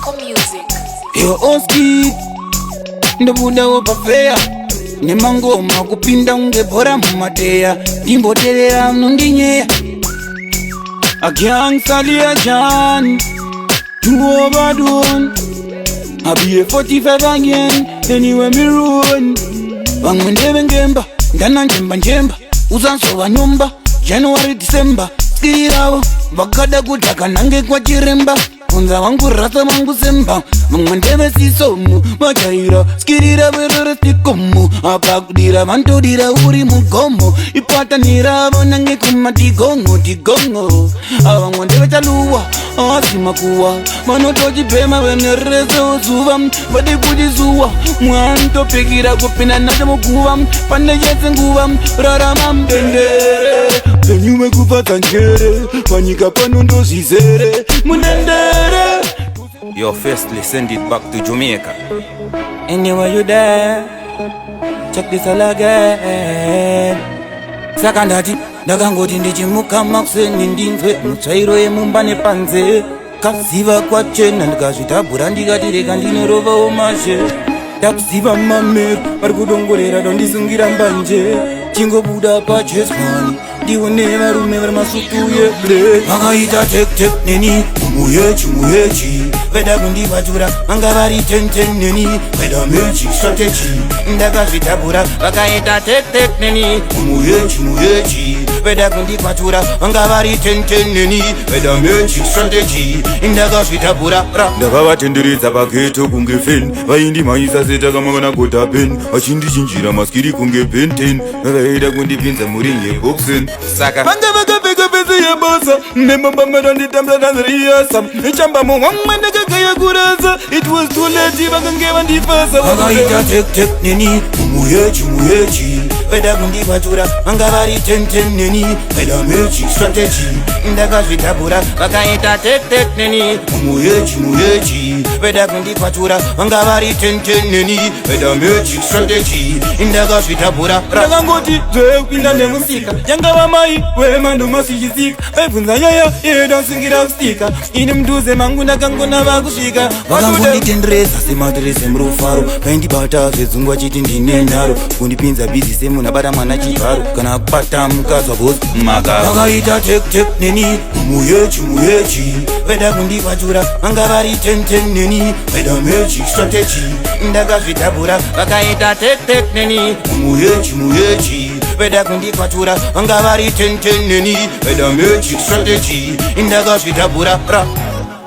Taco Music. Yo oski ndobudawo pafeya nemangoma kupinda kunge bhora mumateya, ndimboterera unondinyeya. Agangsalia Jan tuobadon. I be a 45 again anyway me run. Vamwe ndevengemba ndana njemba njemba usanzova nyumba January, December skiravo vakada kudhaka nange kwachiremba kunza vangu rasa vangu semba. Vamwe ndevesisomu vajaira skirira vererestikomu apa kudira vandodira uri mugomo ipatanira vonange kumatigongo tigongo. Vamwe ndevechaluwa asi makuwa vanotochibhema venerese zuva vade kuchizuwa mwantopikira kupinda nacho muguva pane yese nguva rarama mdendere penyu wekufadza njere panyika pano ndozvizere munendere. Yo, firstly, send it back to Jamaica. Anyway you there, check this all again. Saka ndati ndakangoti ndichimuka makuseni ndinzwe mutsvairo yemumba nepanze kaziva kwachena ndikazvitabhura ndikati rega ndinorovawo mashe. Ndakuziva mamero vari kudongorera dondisungira mbanje chingobuda pajesmani ndione varume vari masutu yeblack vakaita tek tek neni muyechi muyechi veda kundivatura vanga vari 10 10 neni veda magic strategy ndakazvitabura vakaita tek tek neni muyechi muyechi veda kundivatura vanga vari 10 10 neni veda magic strategy ndakazvitabura. Ndakavatenderedza paghetto kunge fan vaindimhanyisa setakamangana kota pen vachindichinjira maskiri kunge Ben 10 vavaida kundipinza muring yeboxing. Saka vanga vakapfeka pese yebasa nemambamaranditambadanziriyasa ichambamo wamwe ndakagaya kurasa. It was too late, vakange vandifasa. Vakaita tek tek neni muyechi muyechi veda kundivatura vanga vari 10 10 neni veda magic strategy ndakazvitabura vakaita tek tek neni muyechi muyechi veda kundivatura vanga vari 10 10 neni veda magic strategy ndakazvitabura. Ndakangoti zvekupinda nemusika yangava mai wemandomasichitsika vaibvunza nyaya yedasungira kustika ini mudhuze mangu ndakangona vakusvika. Vakangonditendereza sematerese murufaro vaindibata zvezungu vachiti ndine nharo kundipinza busy semunhu abata mwana chibharo kana kubata mukadzi wabosi Maka. Vakaita tek tek neni muyechi muyechi veda kundivatura vanga vari 10 10 neni veda magic strategy ndakazvitabura vakaita tek tek neni muyechi muyechi veda kundikwatura vanga vari 10 10 neni veda magic strategy ndakazvitabura.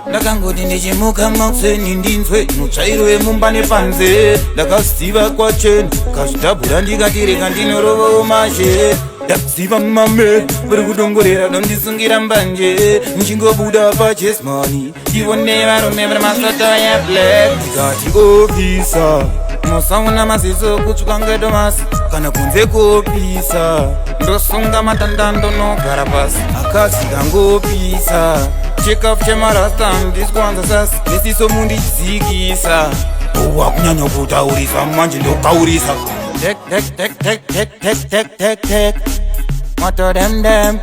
Ndakangoti ndichimuka makuseni ndinzwe mutsvairo yemumba nepanze ndakaziva kwachena kazvitabhura ndikati rega ndinorovawo mashe. Ndakuziva mame vari kudongorera dondisungira mbanje nchingobuda pajesmani ndivone varume vari masota yeblack ndikati officer musaona maziso kutsvuka ngedomasi kana kunze kopisa ndosunga matanda ndonogara pasi akasi kangopisa chikafu chemarasta ndisikuwanza sasi nesiso mundidzikisa Wakunyanya kutaurisa manje ndokaurisa. Tek tek tek tek tek tek tek tek tek. What to them them?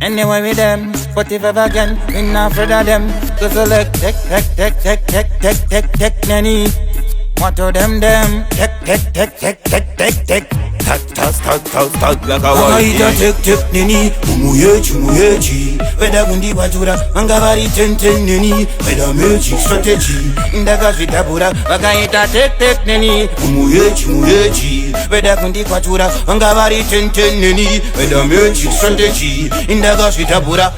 Anyway with them, 45 again, we not afraid of them. So select tek tek tek tek tek tek tek tek nanny. What to them them? Tek tek tek tek tek tek tek. Tak tak tak tak tak. Vakaita tek tek neni muyechi muyechi veda kundivatura vanga vari 10 10 neni veda magic strategy ndakazvitabura vakaita tek tek neni muyechi muyechi veda kundikwatura vanga vari 10 10 neni veda magic strategy ndakazvitabura.